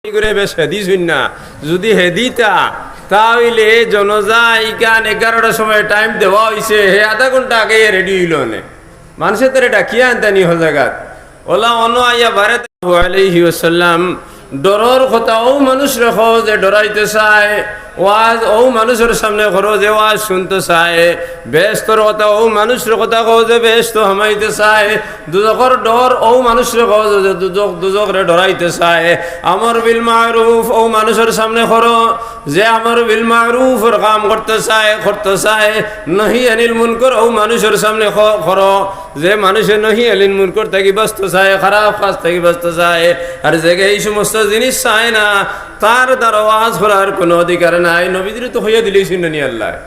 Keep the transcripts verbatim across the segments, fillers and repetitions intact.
ই করে বেশ হেদিছইন না। যুদি হেদিতা, তা অইলে জনাজা ইখান এগারোটার সময় টাইম দেওয়া অইছে, হে আধা ঘন্টা আগে রেডি অইলো নে। মানষে তারে ডাকিয়া আনতা নি হল জাগাত। অলা অনো আইয়া বারে আলাইহি ওয়াসাল্লাম, ডরর কথা অউ মানুষরে কও যে ডরাইতে চায়, ওয়াজ অউ মানুষর সামনে করো যে ওয়াজ হুনতে চায়, বেহেস্তর কথা অউ মানুষর কথা কও যে বেহেস্তো হামাইতে চায়, দুজখর ডর অউ মানুষরে কও যে দুজখ, দুজখরে ডরাইতে চায়, আমর বিল মারুফ অউ মানুষর সামনে করো যে আমর বিল মারুফর কাম করতে চায়, করতে চায়, নহি আনিল মুনকর অউ মানুষর সামনে ক-, করো যে মানুষে নহি আনিল মুনকর থাকি বাঁচতে চায়, খারাপ কাজ থাকি বাঁচতে চায়। আর যেগে ই সমস্ত জিনিস চায় না, তার দ্বারা ওয়াজ করার কুনু অধিকার নাই। নবীজিরে তো কইয়া দিলাইছইন নি আল্লায়।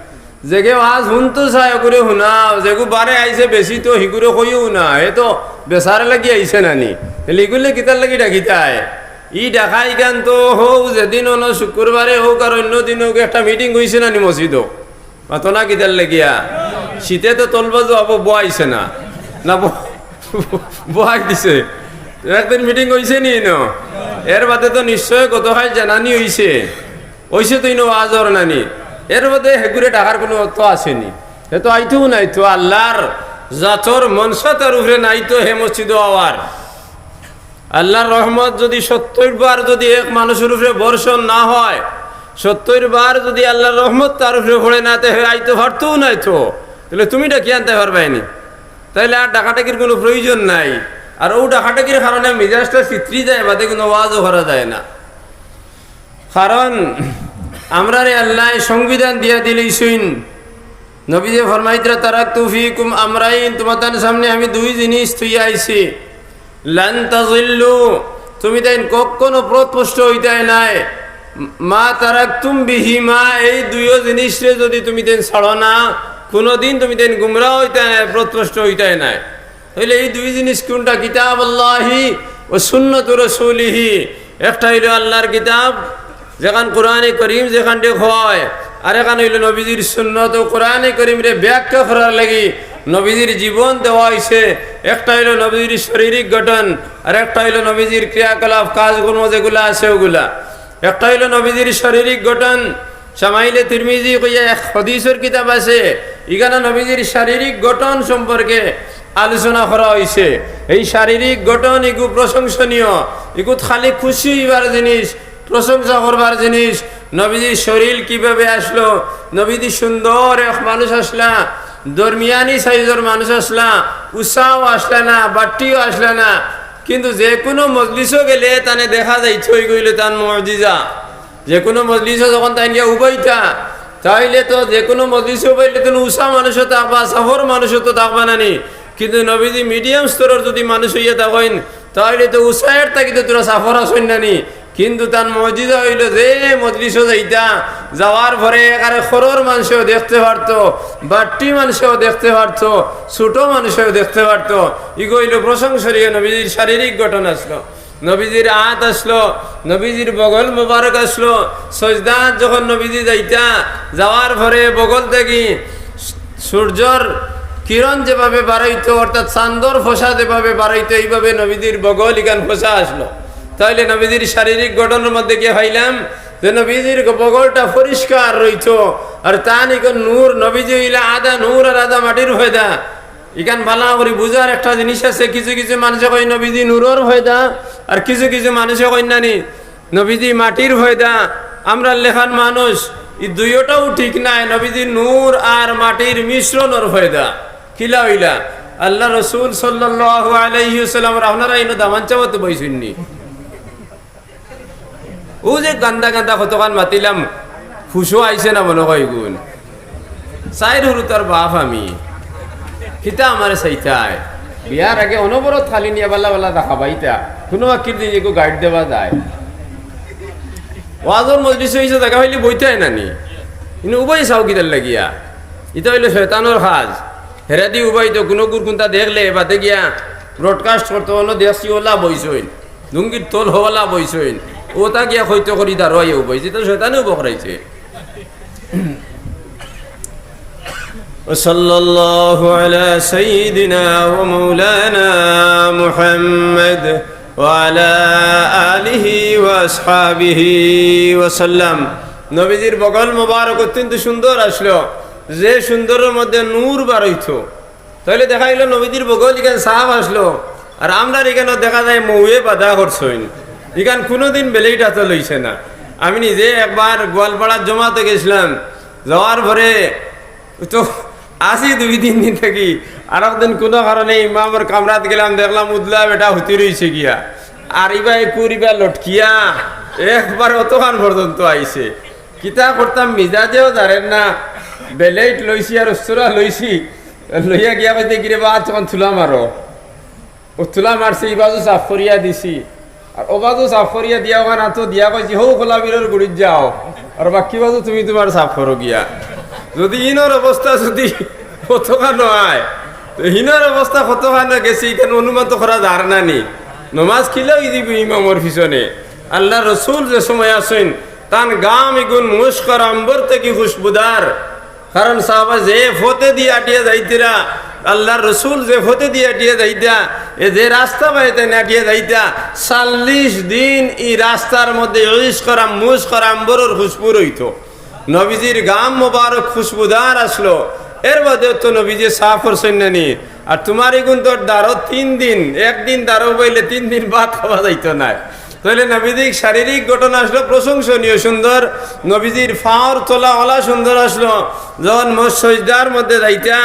যেগে ওয়াজ হুনতো চায়, অগুরে হুনাও, যেগু বারে আইছে বেশি তো হিগুরে কইও না, হে তো বেচার লাগি আইছে না নি। তাইলে ইগুরে কিতার লাগি ডাকিতায়? ই ডাকা ইখান তো হউ যেদিন অনো শুক্রবারে হউক আর অইন্য দিন হউক একটা মিটিং অইছে না নি মসজিদো? মাতো না কিতার লাগিয়া? শীতে তো তলবাজু আবো বওয়াইছে না, না ব-, বওয়াই দিছে। একদিন মিটিং অইছে নি ইনো? এর বাদে তো নিশ্চয় গতকাইল জানানি অইছে। অইছে তো ইনো ওয়াজ অর না নি? এর বাদে হেগুরে ডাকার কুনু অর্থ আছে নি? হে তো আইতোউ নায় তো, আল্লার জাতর মনশা তার উপরে নাই তো হে মসজিদো আওয়ার। আল্লার রহমত যুদি সত্তইর বার যুদি এক মানুষর উপরে বর্ষণ না হয়, সত্তইর বার যুদি আল্লার রহমত তার উপরে পড়ে না, তে হে আইতো পারতোউ নায় তো। তাইলে তুমি ডাকিয়া আনতায় পারবায় নি? তাইলে আর ডাকাডাকির কুনু প্রয়োজন নাই। আর অউ ডাকাডাকির কারণে মিজাজটা ছিতরি যায়, বাদে কুনু ওয়াজও করা যায় না। কারণ আমরারে আল্লায় সংবিধান দিয়া দিলাইছইন। নবীজিয়ে ফরমাইতরা, "তারাকতু ফিকুম আমরাইন", তুমাতান সামনে আমি দুই জিনিস থইয়া আইছি। "লান তাজিল্লু", তুমিতাইন কখনো পথভ্রষ্ট অইতায় নায়। "মা তারাকতুম বিহিমা", এই দুইও জিনিসরে যুদি তুমিতাইন ছাড়ো না, কুনুদিন তুমিতাইন গুমরা অইতায় নায়, পথভ্রষ্ট অইতায় নায়। তাইলে ই দুই জিনিস কুনটা? কিতাবুল্লাহি ওয়া সুন্নাতু রাসূলিহি। একটা অইলো আল্লার কিতাব, যেখান কোরআনে করিম যেখানরে কয়, আর এখান অইলো নবীজির সুন্নত। ও কোরআনে করিমরে ব্যাখ্যা করার লাগি নবীজির জীবন দেওয়া অইছে। একটা অইলো নবীজির শারীরিক গঠন, আর একটা অইলো নবীজির ক্রিয়াকলাপ, কাজকর্ম যেগুলা আছে অগুলা। একটা অইলো নবীজির শারীরিক গঠন, শামাইলে তিরমিজি কইয়া এক হাদিসর কিতাব আছে, ইখানো নবীজির শারীরিক গঠন সম্পর্কে আলোচনা করা অইছে। এই শারীরিক গঠন ইগু প্রশংসনীয়, ইগুত খালি খুশি অইবার জিনিস, প্রশংসা করবার জিনিস। নবীজির শরীর কিভাবে আছলো, নবীজি সুন্দর এক মানুষ আছলা, দরমিয়ানি সাইজর মানুষ আছলা, উচাও আছলা না, বাট্টিও আছলা না, কিন্তু যেকুনু মজলিসো গেলে তানে দেখা যাইতো অইগু অইলো তান মুজিজা। যেকুনু মজলিসো যখন তাইন গিয়া উবাইতা, তাইলে তো যেকুনু মজলিসো উবাইলে তো উচা মানুষও থাকবা, চাপর মানুষও তো থাকবা না নি। কিন্তু নবীজি মিডিয়াম স্তরর যুদি মানুষ অইয়া থাকইন, তাইলে তো উচায়ের থাকি তো থুড়া চাপর আছইন না নি। কিন্তু তান মুজিজা অইলো যে মজলিসো যাইতা, যাওয়ার পরে একেবারে খরর মানষেও দেখতে পারতো, বাট্টি মানষেও দেখতে পারতো, ছোট মানষেও দেখতে পারতো। ইগু অইলো প্রশংসনীয় নবীজির শারীরিক গঠন আছলো। নবীজির আত আছলো, নবীজির বগল মোবারক আছলো। সজদাত যখন নবীজি যাইতা, যাওয়ার পরে বগল থাকি সূর্যর কিরণ যেভাবে বারইতো, অর্থাৎ চান্দর ফোসা যেভাবে বারইতো, এইভাবে নবীজির বগল ইখান ফোসা আছলো। তাইলে নবীজির শারীরিক গঠনর মধ্যে গিয়া পাইলাম যে নবীজির বগলটা পরিষ্কার রইতো, আর তান ইখান নূর, নবীজি অইলা আধা নূর আর আধা মাটির পয়দা। ইখান ভালা করি বুঝার একটা জিনিস আছে, কিছু কিছু মানষে কয় নবীজি নূরর পয়দা, আর কিছু কিছু মানষে কয় না নি নবীজি মাটির পয়দা। আমরার লেখান মানুষ, ই দুইওটাও ঠিক নায়, নবীজি নূর আর মাটির মিশ্রণর পয়দা। কিলা অইলা? আল্লার রসুল সাল্লাল্লাহু আলাইহি ওয়াসাল্লাম, আপনারা ইনো দামান চাওয়াতে বইছইন নি? অউ যে গান্দা গান্দা কতখান মাতিলাম, হুশো আইছে না মনো কয় গুন। চাইর হুরুতার বাপ আমি, কিতা আমারে চাইতায়? বিয়ার আগে অনবরত খালি নিয়া বালা বালা দেখা পাইতা, কুনু বাকির দিন এগু গাইড দেওয়া যায়। ওয়াজর মজলিস অইছে, জাগা পাইলে বইতায় না নি? ইনো উবাই চাও কিতার লাগিয়া? ইতা অইলো শয়তানর কাজ। হেরাদি উবাইতো, কুনু গুর কুন্তা দেখলে বাদে গিয়া ব্রডকাস্ট করতো, অনো দেখছি অলা বইছইন। লুঙ্গির তল হওয়ালা বইছইন, অতা গিয়া কইতো করি দারোয়াইয়া উবাইছে, তো শয়তানে উবা করাইছে। وصلى الله على سيدنا ومولانا محمد وعلى آله وأصحابه وسلم। নবীজির বগল মোবারক অত্যন্ত সুন্দর আছলো, যে সুন্দরর মধ্যে নূর বারইতো। তাইলে দেখা গেল নবীজির বগল ইখান সাফ আছলো, আর আমরার ইখানো দেখা যায় মৌয়ে বাধা করছইন। ইখান কুনুদিন বেলেইট আতো লইছে না। আমি নিজে একবার গোয়ালপাড়ার জমাতো গেছলাম, যাওয়ার পরে তো আছি দুই তিন দিন থাকি, আরক দিন কুনু কারণে ইমামর কামরাত গেলাম, দেখলাম উদলা বেটা হুতি রইছে গিয়া, আর ইবা একুর ইবা লটকিয়া একবার অতখান পর্যন্ত আইছে। কিতা করতাম, মিজাজেও জারের না, বেলেইট লইছি আর উস্তুরা লইছি, লইয়া গিয়া কইতে, "কিরে বা, তখন তুলা মারো।" ও তুলা মারছে, ই বাজু সাফ করিয়া দিছি, আর ও বাজু সাফ করিয়া দিয়া ওখান আতো দিয়া কইছি, "হউ খোলা বিলর গুড়িত যাও, আর বাকি বাজু তুমি তুমার সাফ করো গিয়া।" যদি ইনর অবস্থা যদি কতখান অয়, তো হিনর অবস্থা কতখান গেছে, ইখান অনুমান তো করা যার না নি। নমাজ কিলা অই দিবো ইমামর পিছনে। আল্লার রসুল যে সময় আছইন, তান গাম ইগুন মুস্ক আর আম্বর থাকি খুশবুদার। কারণ সাহাবা যে পথেদি আটিয়া যাইতরা, আল্লার রসুল যে পথেদি আটিয়া যাইতা, এ যে রাস্তা বায় তাইন আটিয়া যাইতা, চল্লিশ দিন ই রাস্তার মধ্যে ইস্ক আর মুস্ক আর আম্বরর খুশবু রইতো। নবীজির গাম মোবারক খুশবুদার আছলো, এর বাদেও তো নবীজি সাফ করছইন না নি। আর তুমার ইগুন তো দারো তিন দিন, একদিন দারো বইলে তিন দিন ভাত খাওয়া যাইতো নায়। তাইলে নবীজির শারীরিক গঠন আছলো প্রশংসনীয় সুন্দর, নবীজির ফাওর তলা অলা সুন্দর আছলো। যখন মস-, সজদার মধ্যে যাইতা,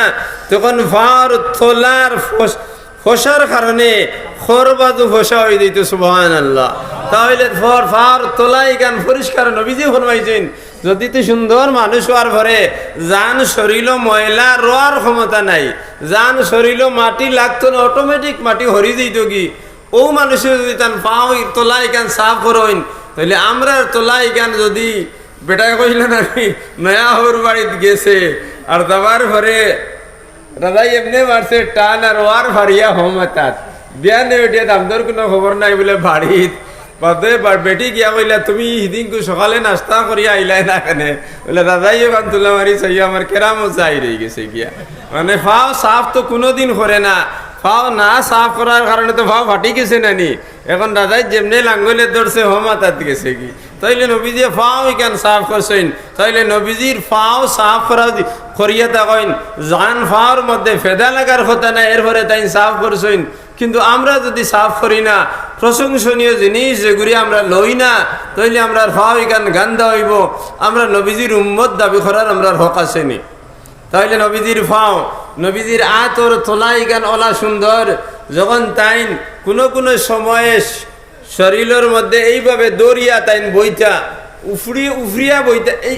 তখন ফাওর তলার ফস-, ফসার কারণে খর বাজু ফসা অই যাইতো, সুবহানাল্লাহ। তাইলে ফর-, ফাওর তলা ইখান পরিষ্কার নবীজি ফরমাইছইন। যদি তে সুন্দর মানুষ অওয়ার পরে জান শরীলো ময়লা রওয়ার ক্ষমতা নাই, জান শরীলো মাটি লাগতো না, automatic মাটি হরি যাইতো গি, অউ মানুষে যদি তান ফাও তলা ইখান সাফ করইন, তাইলে আমরার তলা ইখান যদি বেটায় কইলা না নি, নয়া হউর বাড়িত গেছে, আর যাবার পরে রাজাই এমনে মারছে টান আর ওয়ার ফারিয়া হম আতাত। বিয়ানে উঠিয়া দামদর কুনু খবর নাই বুলে বাড়িত। বাদে বা-, বেটি গিয়া কইলা, "তুমি হিদিনকু সকালে নাস্তা করিয়া আইলায় না কেনে?" বুলে, "রাজাই ওখান তুলা মারি চাইয়া আমার কেরামত যাই রই গেছে গিয়া।" মানে ফাও সাফ তো কুনুদিন করে না, ফাও না সাফ করার কারণে তো ফাও ফাটি গেছে না নি। এখন রাজাই যেমনে লাঙ্গলে ধরছে, হম আতাত গেছে গি। তাইলে নবীজিয়ে ফাও ইখান সাফ করছইন, তাইলে নবীজির ফাও সাফ করা দি-, করিয়া থাকইন, জান ফাওর মধ্যে ফেদা লাগার কথা না, এরপরে তাইন সাফ করছইন। কিন্তু আমরা যদি সাফ করি না, প্রশংসনীয় জিনিস যেগুলি আমরা লই না, তাইলে আমরার ফাও ইখান গান্দা অইবো। আমরা নবীজির উম্মত দাবি করার আমরার হক আছে নি? তাইলে নবীজির ফাও, নবীজির আতর তলা ইখান অলা সুন্দর, যখন তাইন কুনু কুনু সময়ে শরীলর মধ্যে এইভাবে দরিয়া তাইন বইতা, উফরি-, উফরিয়া বইতা, এই,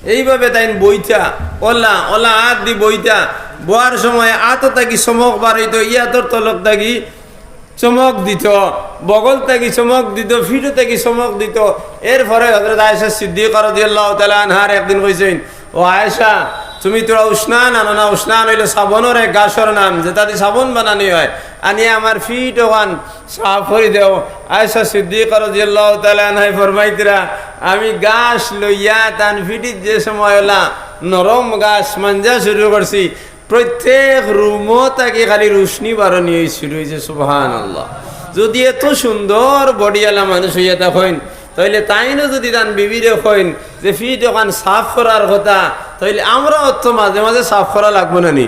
এইভাবে তাইন বইতা, অলা, অলা আত দি বইতা, বওয়ার সময় আতো থাকি চমক বারইতো, ইয়াতর তলক থাকি চমক দিতো, বগল থাকি চমক দিতো, ফিটো থাকি চমক দিতো। এরপরে হযরত আয়েশা সিদ্দিকা রাদিয়াল্লাহু তাআলা আনহার একদিন কইছইন, "ও আয়েশা, তুমি থুড়া উসনান আনো না।" উসনান অইলো সাবনর এক গাছর নাম, যেটা দি সাবন বানানি অয়। আনিয়া আমার ফিট ওখান সাফ করি দেও। আয়েশা সিদ্দিকা রাদিয়াল্লাহু তাআলা আনহায় ফরমাইতরা, আমি গাছ লইয়া তান ফিটিত যে সময় অলা নরম গাছ মাঞ্জা শুরু করছি, প্রত্যেক রুমো থাকি খালি রুশনি বারনি অই শুরু অইছে। সুবহানাল্লাহ। যদি এত সুন্দর বডিআলা মানুষ অইয়া থাকইন, তাইলে তাইনও যদি তান বিবিরে কইন যে ফিট ওখান সাফ করার কথা, তাইলে আমরাও তো মাঝে মাঝে সাফ করা লাগবো না নি?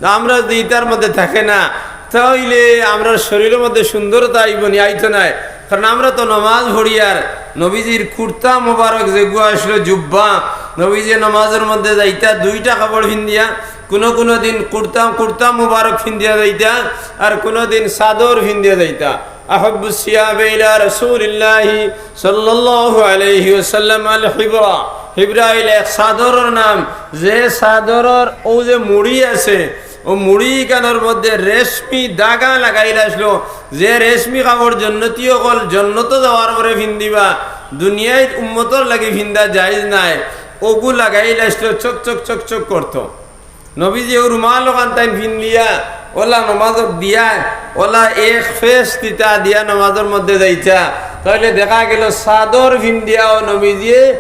আমরা যদি ইতার মধ্যে থাকে না, তাইলে আমরার শরীলর মধ্যে সুন্দরতা আইবো নি? আইতো নায়। কারণ আমরা তো নমাজ পড়িয়ার, নবীজির কুর্তা মোবারক যেগু আছলো জুব্বা, নবীজি নমাজর মধ্যে যাইতা দুইটা কাপড় ফিন্দিয়া, কুনু কুনু দিন কুর্তা, কুর্তা মুবারক ফিন্দিয়া যাইতা, আর কুনু দিন চাদর ফিন্দিয়া যাইতা। আহাব্বুস সিয়াবে ইলা রাসূলিল্লাহি সাল্লাল্লাহু আলাইহি ওয়াসাল্লাম আল হিবরা। হিবরা অইলো এক চাদরর নাম, যে চাদরর অউ যে মুড়ি আছে, অউ মুড়ি ইখানর মধ্যে রেশমি দাগা লাগাইল আছলো, যে রেশমি কাপড় জন্নতি অকল জন্নতো যাওয়ার পরে ফিন্দিবা, দুনিয়াইত উম্মতর লাগি ফিন্দা জায়েজ নায়, অগু লাগাইল আছলো, চক চক চক চক করতো। নবীজি অউ রুমাল ওখান তাইন ফিন্দিয়া, অলা নমাজর দিয়া, অলা এক ফেস দিতা দিয়া নমাজর মধ্যে যাইতা, তাইলে দেখা গেলো চাদর ফিন্দিয়াও নবীজিয়ে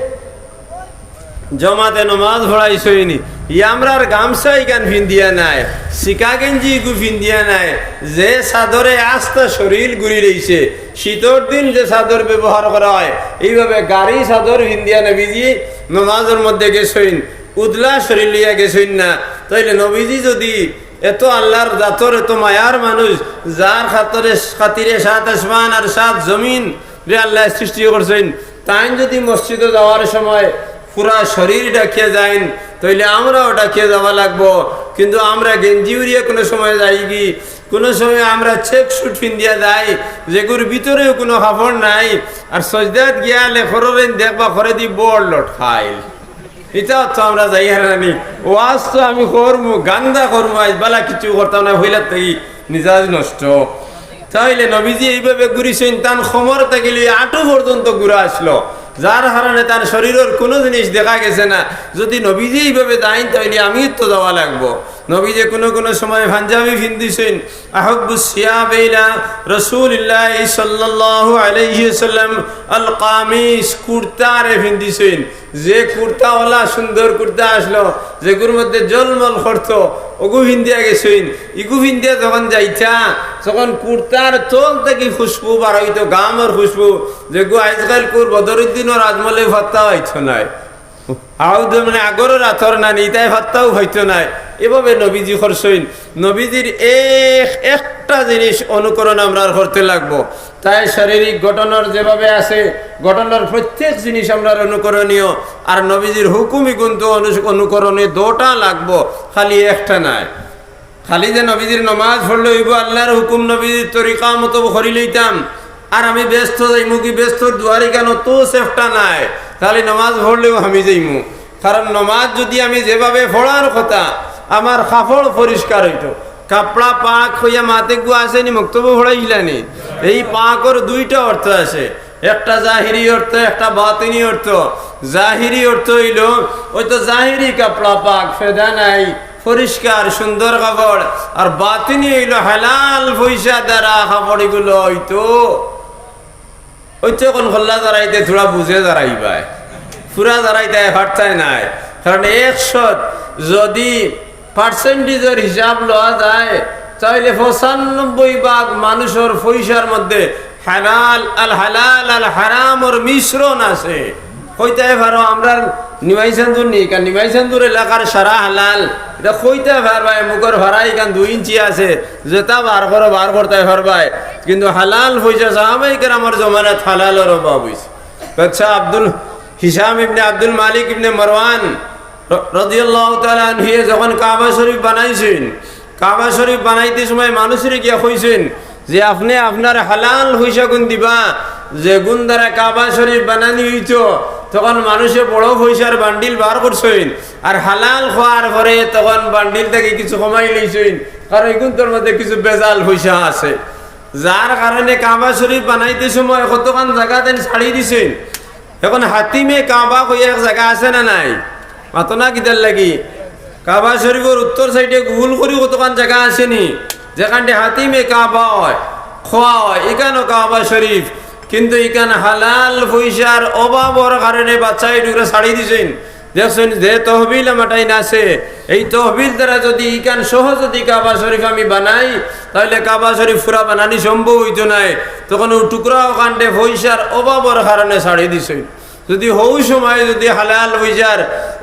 জমাতে নমাজ পড়াইছইন নি। ই আমরার গামছা ইখান ফিন্দিয়া নায়, সিকা গেঞ্জি ইগু ফিন্দিয়া নায়, যে চাদরে আস্তা শরীর গুড়ি রইছে, শীতর দিন যে চাদর ব্যবহার করা অয়, এইভাবে গাড়ি চাদর ফিন্দিয়া নবীজি নমাজর মধ্যে গেছইন, উদলা শরীর লইয়া গেছইন না। তাইলে নবীজি যুদি এত আল্লার জাতর এত মায়ার মানুষ, যার খাতরে, খাতিরে সাত আসমান আর সাত জমিন রে আল্লায় সৃষ্টি করছইন, তাইন যুদি মসজিদো যাওয়ার সময় পুরা শরীর ঢাকিয়া যাইন, তাইলে আমরাও ঢাকিয়া যাওয়া লাগবো। কিন্তু আমরা গেঞ্জি উড়িয়া কুনু সময় যাইগি, কুনু সময় আমরা check suit ফিন্দিয়া যাই, যেগুর ভিতরেও কুনু কাপড় নাই, আর সজদাত গিয়া লেখররেন দেখবা করেদি বড় লটকাইল। ইতাও তো আমরা যাইয়ার নানি। ওয়াজ তো আমি করমু, গান্দা করমু, আইজ বালা কিছু করতাম না, হইলা তো ই মিজাজ নষ্ট। তাইলে নবীজি এইভাবে ঘুরিছইন, তান কোমর থাকি লইয়া আঁটু পর্যন্ত গুড়া আছলো, যার কারণে তান শরীরর কুনু জিনিস দেখা গেছে না। যুদি নবীজি এইভাবে যাইন, তাইলে আমিও তো যাওয়া লাগবো। নবীজি কুনু কুনু সময় পাঞ্জাবি ফিন্দিছইন, আহাব্বুস সিয়াব ইলা রাসূলিল্লাহি সাল্লাল্লাহু আলাইহি ওয়াসাল্লাম আল কামিস, কুর্তারে ফিন্দিছইন। যে কুর্তা ওলা সুন্দর কুর্তা আছলো, যেগুর মধ্যে জলমল করতো, ওগু ফিন্দিয়া গেছইন। ইগু ফিন্দিয়া যখন যাইতা, তখন কুর্তার তল থাকি খুশবু বার অইতো, গামর খুশবু, যেগু আইজকাইলকুর বদরুদ্দিনর আজমলে ফাত্তা অইতো নায়। আউদ মানে আগরর আতর নানি, ইতায় ফাত্তাও অইতো নায়। এভাবে নবীজি করছইন। নবীজির এক একটা জিনিস অনুকরণ আমরার করতে লাগবো। তাই শারীরিক গঠনর যেভাবে আছে, গঠনর প্রত্যেক জিনিস আমরার অনুকরণীয়। আর নবীজির হুকুম ইগুন তো অনু-, অনুকরণীয় দুটা লাগবো, খালি একটা নায়। খালি যে নবীজির নমাজ পড়লে অইবো, আল্লার হুকুম নবীজির তরিকা মতো করি লইতাম, আর আমি বেহেস্তো যাইমু কি, বেহেস্তর দুয়ার ইখানো তো সেফটা নায়, খালি নমাজ পড়লেও আমি যাইমু। কারণ নমাজ যুদি আমি যেভাবে পড়ার কথা, আমার কাপড় পরিষ্কার অইতো, কাপড়া পাক অইয়া মাতে গু আছেনি, মক্তবো পড়াইছিলানি। এই পাকর দুইটা অর্থ আছে, একটা জাহিরি অর্থ, একটা বাতিনি অর্থ। জাহিরি অর্থ অইলো, ওই তো জাহিরি কাপড়া পাক, ফেদা নাই, পরিষ্কার সুন্দর কাপড়, আর বাতিনি অইলো হালাল পয়সা দ্বারা কাপড় ইগুলো অইতো। ওই তো এখন খোল্লা দাঁড়াইতে থুড়া বুঝে দাঁড়াইবায়, পুরা দাঁড়াইতে পারতায় নায়। কারণ একশো যুদি পার্সেন্টেজর হিসাব লওয়া যায়, তাইলে পঁচানব্বই ভাগ মানুষর পয়সার মধ্যে হালাল, আল হালাল, আল হারামর মিশ্রণ আছে। কইতায় পারো, আমরার নিমাইচান্দুর নি, কারণ নিমাইচান্দুর এলাকার সারা হালাল, ইটা কইতায় পারবায়, মুখর ফাড়া ইখান দুই ইঞ্চি আছে, যেটা বার করো, বার করতায় পারবায়। কিন্তু হালাল পয়সা সাহাবায়ে কেরামর জমানাত হালালর অভাব অইছে। আচ্ছা, আব্দুল হিশাম ইবনে আব্দুল মালিক ইবনে মারওয়ান র-, রাদিয়াল্লাহু তাআলা আনহুয়ে যখন কাবা শরীফ বানাইছইন, কাবা শরীফ বানাইতে সময় মানুষরে গিয়া কইছইন যে, "আপনে আপনার হালাল পয়সাগুন দিবা, যেগুন দ্বারা কাবা শরীফ বানানি অইতো।" তখন মানুষে বড় পয়সার বান্ডিল বার করছইন, আর হালাল খোয়ার পরে তখন বান্ডিল থাকি কিছু কমাই লইছইন, কারণ ইগুন্তর মধ্যে কিছু বেজাল পয়সা আছে, যার কারণে কাবা শরীফ বানাইতে সময় কতখান জাগা তাইন ছাড়ি দিছইন। এখন হাতিমে কাবা কইয়া এক জাগা আছে না নাই? মাতো না কিতার লাগি? কাবা শরীফর উত্তর সাইডে গুল করি কতখান জাগা আছেনি, যেখানটে হাতিমে কাবা অয়, খোয়া অয়, ইখানও কাবা শরীফ। কিন্তু ইখান হালাল পয়সার অভাবর কারণে বাদশায় ইগুরে ছাড়ি দিছইন। দেখছইন যে তহবিল আমার টাইন আছে, এই তহবিল দ্বারা যুদি ইখান সহ যুদি কাবা শরীফ আমি বানাই, তাইলে কাবা শরীফ পুরা বানানি সম্ভব অইতো নায়। তখন অউ টুকরা অখানটে পয়সার অভাবর কারণে ছাড়ি দিছইন। যুদি হউ সময় যুদি হালাল পয়সার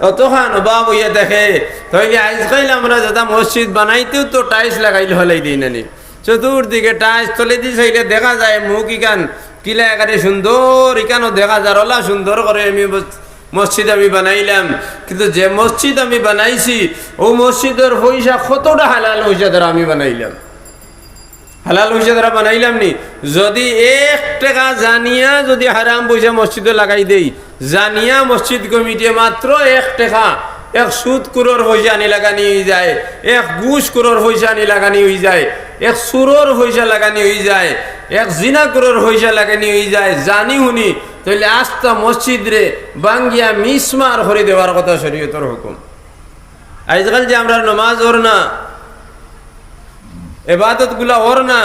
অতখান অভাব অইয়া থাকে, তাইলে আইজকাইল আমরা যেটা মসজিদ বানাইতেও তো tiles লাগাইল ফালাই দেই না নি, চতুর্দিকে tiles, তলেদি চাইলে দেখা যায় মুখ ইখান কিলা একেবারে সুন্দর, ইখানও দেখা যার ওলা সুন্দর করে আমি মস-, মসজিদ আমি বানাইলাম। কিন্তু যে মসজিদ আমি বানাইছি, অউ মসজিদর পয়সা কতটা হালাল পয়সা দ্বারা আমি বানাইলাম? হালাল পয়সা দ্বারা বানাইলাম নি? যুদি এক টেকা জানিয়া যুদি হারাম পয়সা মসজিদো লাগাই দেই, জানিয়া মসজিদ কমিটিয়ে মাত্র এক টেকা, এক সুদখুরর পয়সা আনি লাগানি অইযায়, এক ঘুষখুরর পয়সা আনি লাগানি অইযায়, এক চুরর পয়সা লাগানি অইযায়, এক জিনাখুরর পয়সা লাগানি অইযায়, জানি হুনি, তাইলে আস্তা মসজিদরে ভাঙ্গিয়া মিসমার করি দেওয়ার কথা শরীয়তর হুকুম। আইজকাল যে আমরার নমাজ অর না, এবাদতগুলা অর না,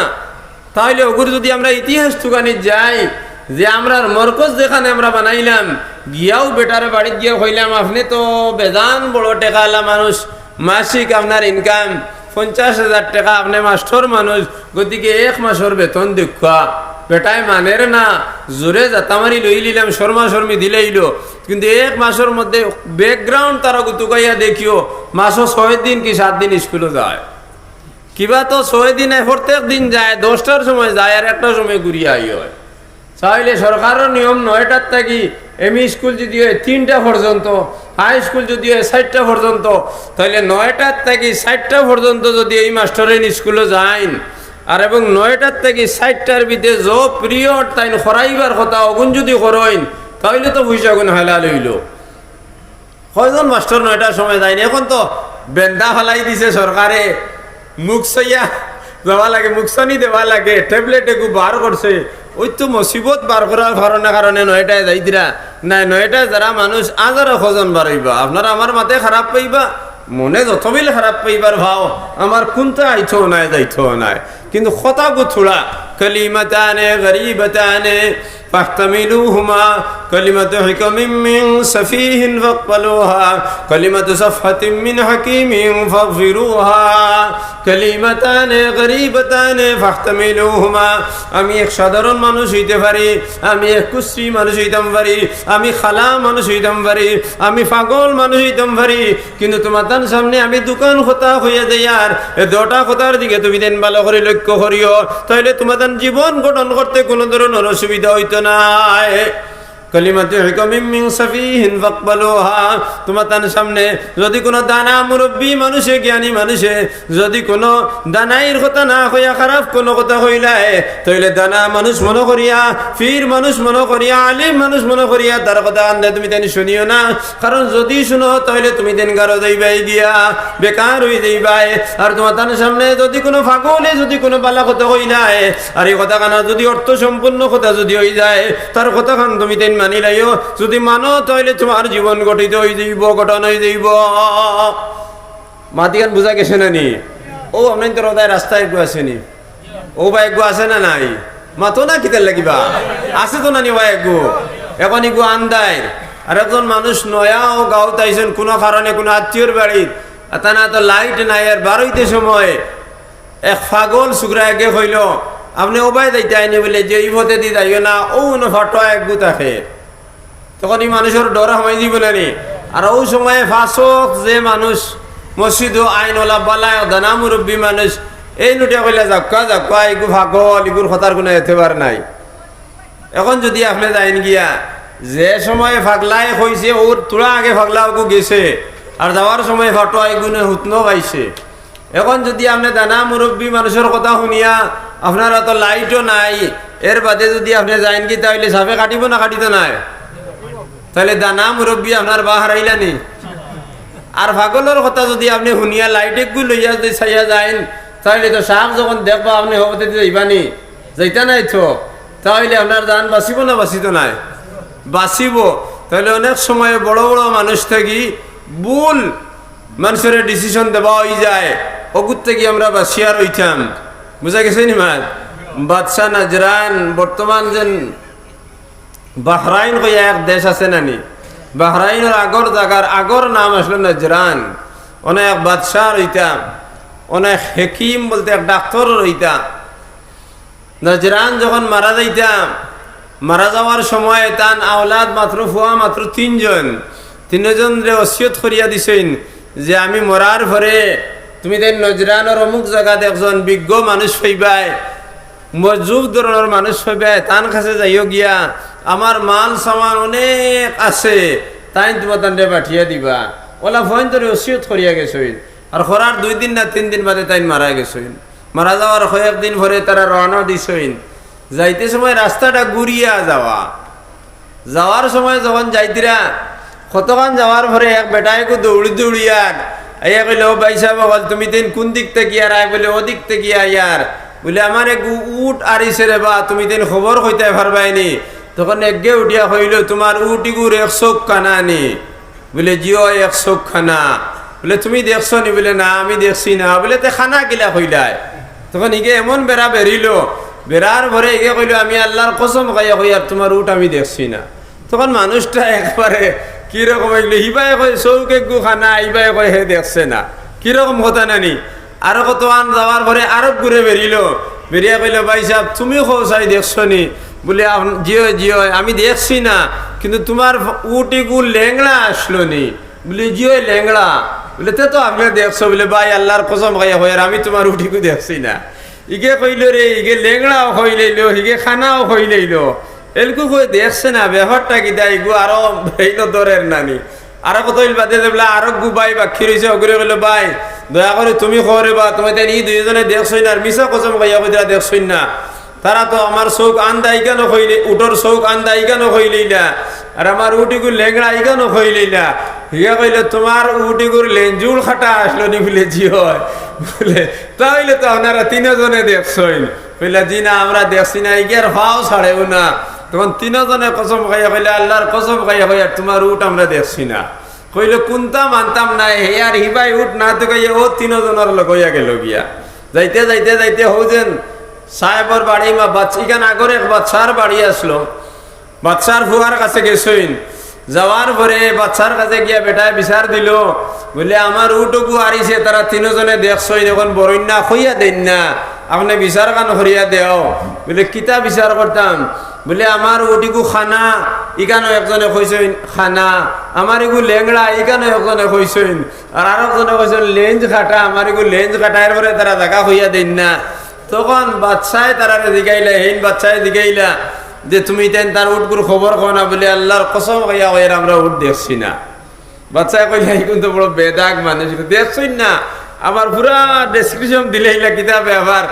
তাইলে অগুর যুদি আমরা ইতিহাস তুকানিত যাই, যে আমরার মরকজ যেখানে আমরা বানাইলাম, গিয়াও বেটারে বাড়িত গিয়া কইলাম, "আপনে তো বেজান বড় টেকাআলা মানুষ, মাসিক আপনার ইনকাম পঞ্চাশ হাজার টেকা, আপনে মাস্টর মানুষ, গতিকে এক মাসর বেতন দেউক্কা।" বেটায় মানের না, জোরে জাতা মারি লইলিলাম, শর্মা শর্মি দিলাইলো। কিন্তু এক মাসর মধ্যে ব্যাকগ্রাউন্ড তারা গুতুকাইয়া দেখিও, মাসো ছয় দিন কি সাত দিন স্কুলো যায়। কিবা তো ছয় দিনে প্রত্যেক দিন যায়, দশটার সময় যায় আর একটার সময় ঘুরিয়া আই অয়। তাইলে সরকারর নিয়ম নয়টার থাকি এমই স্কুল যদি অয় তিনটা পর্যন্ত, হাই স্কুল যদি অয় চাইরটা পর্যন্ত, তাইলে নয়টার থাকি চাইরটা পর্যন্ত যদি এই মাস্টর ইন স্কুলো যাইন, আর এবং নয়টার থাকি চাইরটার ভিতরে যে পিরিয়ড তাইন করাইবার কথা অগুন যদি করইন, তাইলে তো পয়সাগুন হালাল অইলো। কয়জন মাস্টর নয়টার সময় যাইন? এখন তো বেন্দা ফালাই দিছে সরকারে, মুখ চাইয়া যাওয়া লাগে, মুখ চানি দেওয়া লাগে, ট্যাবলেট এগু বার করছে। ওই তো মুসিবত বার করার কারণে কারণে নয়টায় যাইতরা। নায়, নয়টায় যারা মানুষ আজারো কয়জন বার অইবা, আপনারা আমার মাতে খারাপ পাইবা, মনে যত বিল খারাপ পাইবার ভাও, আমার কুন্তা আইতো নায়, যাইতো নায়। কিন্তু কথা গু থুড়া, كلمتان غريبتان فاحتملوهما، كلمة حكم من سفيه فاقبلوها، كلمة سفهة من حكيم فاغفروها، كلمتان غريبتان فاحتملوهما। আমি এক সাধারণ মানুষ অইতে পারি, আমি এক কুশ্রী মানুষ অইতাম পারি, আমি কালা মানুষ অইতাম পারি, আমি পাগল মানুষ অইতাম পারি, কিন্তু তুমাতান সামনে আমি দুখান কথা কইয়া যাইয়ার, এ দুটা কথার দিকে তুমি তাইন ভালা করি লক্ষ্য করিও, তাইলে তুমাতান জীবন গঠন করতে কুনু ধরনর অসুবিধা অইতো নায়। كلمة حكم من سفيه فاقبلوها। তুমাতান সামনে যদি কুনু দানা মুরব্বি মানুষে, জ্ঞানী মানুষে যদি কুনু দানাইর কথা না কইয়া খারাপ কুনু কথা কইলায়, তাইলে দানা মানুষ মনো করিয়া, পীর মানুষ মনো করিয়া, আলিম মানুষ মনো করিয়া তার কথা কান্দে তুমি তাইন শুনিও না। কারণ যদি শুনো, তাইলে তুমি তাইন গারো যাইবায় গিয়া, বেকার অই যাইবায়। আর তুমাতান সামনে যদি কুনু পাগলে যদি কুনু ভালা কথা কইলায়, আর ই কথাখান যদি অর্থ সম্পূর্ণ কথা যদি অই যায়, তার কথাখান তুমি তাইন মানিলাইও। যদি মানো, তাইলে তুমার জীবন গঠিত অই যাইবো, গঠন অই যাইবো। মাতিখান বুঝা গেছে না নি? অউ আপনাইনতর অতায় রাস্তায় এগু আছে নি? অউ বা এগু আছে না নাই? মাতো না কিতার লাগিবা? আছে তো না নি বা এগু? এখন ইগু আন্দাইর। আর একজন মানুষ নয়া অউ গাউত আইছইন কুনু কারণে কুনু আত্মীয়র বাড়িত, আর তান আতো লাইট নাই, আর বারইতে সময় এক পাগল ছুকরা এগে কইলো, "আপনে অউ বায় যাইতায় নি?" বুলে, "জি, ই পথেদি যাইও না, অউ অনো ফাটোয়া এগু থাকে।" তখন ই মানুষর ডর হামাই দিবো না নি? আর অউ সময়ে পাঁচ ওয়াক্ত যে মানুষ মসজিদো আইনওয়ালা বালা দানা মুরব্বি মানুষ, এইন উঠিয়া কইলা, "যাউক্কা, যাউক্কা, ইগু পাগল, ইগুর কথার কুনু এতেবার নাই।" এখন যদি আপনে যাইন গিয়া, যে সময়ে পাগলায় কইছে, অউর থুড়া আগে পাগলা অগু গেছে, আর যাওয়ার সময়ে ফাটোয়া ইগুনে হুতনো পাইছে। এখন যদি আপনে দানা মুরব্বি মানুষর কথা হুনিয়া, আপনার আতো লাইটও নাই, এর বাদে যদি আপনে যাইন গি, তাইলে সাপে কাটিবো না কাটিতো নায়? তাইলে দানা মুরব্বি আপনার বা হারাইলা নি? আর পাগলর কথা যদি আপনে হুনিয়া লাইট এগু লইয়া যদি চাইয়া যাইন, তাইলে তো সাপ যখন দেখবা আপনে হবতে যাইবা নি? যাইতা নায় তো। তাইলে আপনার জান বাচিবো না বাচিতো নায়? বাচিবো। তাইলে অনেক সময় বড় বড় মানুষ থাকি ভুল মানুষরে ডিসিশন দেওয়া অই যায়, অগুর থাকি আমরা বাচিয়া রইতাম। বুঝা গেছে নি মাত? বাদশা নাজরান, বর্তমান যেন বাহরাইন কইয়া এক দেশ আছে না নি? বাহরাইনর আগর জাগার আগর নাম আছিল নাজরান। অনো এক বাদশা রইতা, অনো এক হেকিম বলতে এক ডাক্তর রইতা। নাজরান যখন মারা যাইতা, মারা যাওয়ার সময় তান আওলাদ মাত্র, ফুয়া মাত্র তিনজন। তিনজনরে ওসিয়ত করিয়া দিছইন যে, "আমি মরার পরে তুমি তাইন নজরানর অমুক জাগাত একজন বিজ্ঞ মানুষ পাইবায়, মজবুত ধরনর মানুষ পাইবায়, তান কাছে যাইও গিয়া, আমার মাল সামান অনেক আছে, তাইন তুমাতানরে পাঠিয়া দিবা।" অলা ফইন ধরে ওসিয়ত করিয়া গেছইন। আর করার দুই দিন না তিন দিন বাদে তাইন মারা গেছইন। মারা যাওয়ার কয়েকদিন পরে তারা রওয়ানা দিছইন। যাইতে সময় রাস্তাটা ঘুরিয়া যাওয়া। যাওয়ার সময় যখন যাইতরা, কতখান যাওয়ার পরে এক বেটায় কু দৌড়ি দৌড়ি আর আইয়া কইলে, "ও ভাইসাব অকল, তুমি তাইন কুন দিক থাকি আর?" আয় বলে, "অউ দিক থাকি আইয়ার।" বলে, "আমার এগু উট আরিছে রে বা, তুমি তাইন খবর কইতায় পারবায় নি?" তখন এগে উঠিয়া কইলো, "তুমার উট ইগুর এক চউখ কানা নি?" বলে, "জি অয়, এক চউখ কানা।" বলে, "তুমি দেখছো নি?" বলে, "না, আমি দেখছি না।" বলে, "তে কানা কিলা কইলায়?" তখন ইগে এমন বেড়া বেড়িলো, বেড়ার পরে ইগে কইলো, "আমি আল্লার কসম খাইয়া কইয়ার, তুমার উট আমি দেখছি না।" তখন মানুষটা একবারে কিরকম অইলো, হিবায় কয় চউখ এগু কানা, ইবায় কয় হে দেখছে না, কিরকম কথা নানি। আরো কতখান যাওয়ার পরে আরক গুরে বেরিলো, বেরিয়া কইলো, "ভাইসাব, তুমি কও চাই দেখছো নি?" বুলে, "আপ-, জি অয়, জি অয়, আমি দেখছি না, কিন্তু তুমার উট ইগু লেংড়া আছলো নি?" বুলে, "জি অয়, লেংড়া।" বুলে, "তে তো আপনে দেখছো।" বুলে, "ভাই, আল্লার কসম খাইয়া কইয়ার, আমি তুমার উট ইগু দেখছি না।" ইগে কইলো রে, ইগে লেংড়াও কইলাইলো, ইগে কানাও কইলাইলো। এলকু কই দেখছে না, ব্যাপারটা কিতা, ইগু আরো বেইন ধরের নানি। আরো কতইল বাদে দেখলা, আরক গু ভাই বাক্কি রইছে, অগুরে কইলো, "ভাই, দয়া করি তুমি কও রে বা, তুমি তাইন ই দুইওজনে দেখছো না, আর মিছা কসম খাইয়া কইতরা দেখছো না। তারা তো আমার চউখ আন্দা ইখানো কইলে, উটর চউখ আন্দা ইখানো কইলাইলা, আর আমার উট ইগু লেংড়া ইখানো কইলাইলা।" হিগে কইলো, "তুমার উট ইগুর লেঞ্জুর কাটা আছলো নি?" বুলে, "জি অয়।" বুলে, "তা অইলে তো আপনারা তিনোজনে দেখছইন।" কইলা, "জি না, আমরা দেখছি না, ইগিয়ার ফাও ছাড়েও না।" তখন তিনোজনে কসম খাইয়া কইলা, "আল্লার কসম খাইয়া কইয়ার, তুমার উট আমরা দেখছি না।" কইলো, "কুনতা মানতাম না, হে আর হিবায় উট না তুকাইয়া অউ তিনোজনর লগ অইয়া গেলো গিয়া।" যাইতে যাইতে যাইতে হউ যেন সাহেবর বাড়ি মা বাদশা, ইখান আগর এক বাদশার বাড়ি আছলো, বাদশার ফুয়ার কাছে গেছইন। যাওয়ার পরে বাদশার কাছে গিয়া বেটায় বিচার দিলো, বুলে, "আমার উট অগু আরিছে, তারা তিনোজনে দেখছইন, অখন বরইন না, কইয়া দেইন না, আপনে বিচারখান করিয়া দেও।" বুলে, "কিতা বিচার করতাম?" বুলে, "আমার উট ইগু কানা, ইখানো একজনে কইছইন কানা, আমার ইগু লেংড়া, ইখানো একজনে কইছইন, আর আরকজনে কইছইন লেঞ্জ কাটা, আমার ইগু লেঞ্জ কাটা, এরপরে তারা জাগা কইয়া দেইন না।" তখন বাদশায় তারারে জিগাইলা, হেইন বাদশায় জিগাইলা যে, "তুমি ইতাইন তার উটগুর খবর কও না?" বুলে, "আল্লার কসম খাইয়া কইয়ার, আমরা উট দেখছি না।" বাদশায় কইলা, "ইগুন তো বড় বেদাগ মানুষ, দেখছইন না, আমার পুরা description দিলাইলা কিতা ব্যাপার।"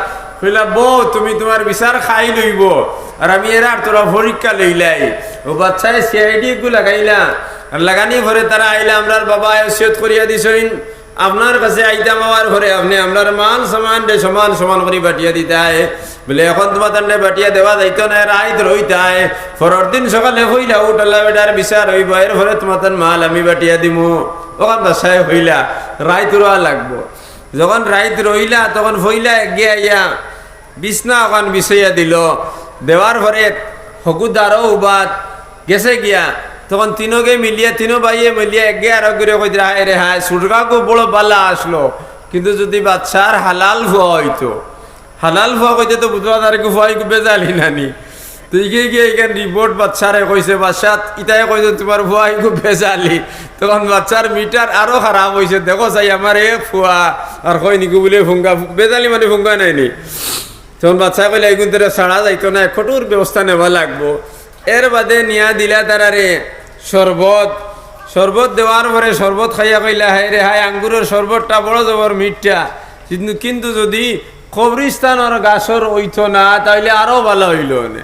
কইলা, "বউ, তুমি তুমার বিচার কাইল অইবো, আর আমি এরার থুড়া পরীক্ষা লইলাই।" অউ বাদশায় CID গু লাগাইলা, আর লাগানি পরে তারা আইলা, "আমরার বাবায় ওসিয়ত করিয়া দিছইন, আপনার কাছে আইতাম, আওয়ার পরে আপনে আমরার মাল সামান দে সমান সমান করি বাটিয়া দিতায়।" বুলে, "অখন তুমাতানরে বাটিয়া দেওয়া যাইতো নায়, রাইত রইতায়। পরর দিন সকালে পয়লা উটআলা বেটার বিচার অইবো, এরপরে তুমাতান মাল আমি বাটিয়া দিমু।" অখান বাদশায় কইলা, "রাইত রওয়া লাগবো।" যখন রাইত রইলা, তখন পয়লা এগিয়ে আইয়া বিছনা অখান বিছাইয়া দিলো। দেওয়ার পরে হকু দারো উবাত গেছে গিয়া, তখন তিনোগে মিলিয়া, তিনো ভাইয়ে মিলিয়া এগিয়ে আরকগুরে কইতরা, "হায় রে হায়, সুরগাগু বড় বালা আছলো, কিন্তু যুদি বাদশার হালাল ফুয়া অইতো।" হালাল ফুয়া কইতে তো বুঝবা তার কি ফুয়া ইগু বেজালি নানি। তো ইগে গিয়া ইখান report বাদশারে কইছে, "বাদশা, ইতায় কইছে তুমার ফুয়া ইগু বেজালি।" তখন বাদশার meter আরো খারাপ অইছে, "দেখো চাই আমার এক ফুয়া, আর কইন ইগু বুলে ফুঙ্গা, বেজালি মানে ফুঙ্গা নায়নি।" তখন বাদশায় কইলা, "ইগুন তোরে ছাড়া যাইতো নায়, কঠোর ব্যবস্থা নেওয়া লাগবো।" এর বাদে নিয়া দিলা তারারে শরবত। শরবত দেওয়ার পরে শরবত খাইয়া কইলা, "হায় রে হায়, আঙ্গুরর শরবতটা বড় জবর মিঠা, কিন্তু, কিন্তু যুদি কবরিস্তানর গাছর অইতো না, তাইলে আরো বালা অইলো অনে।"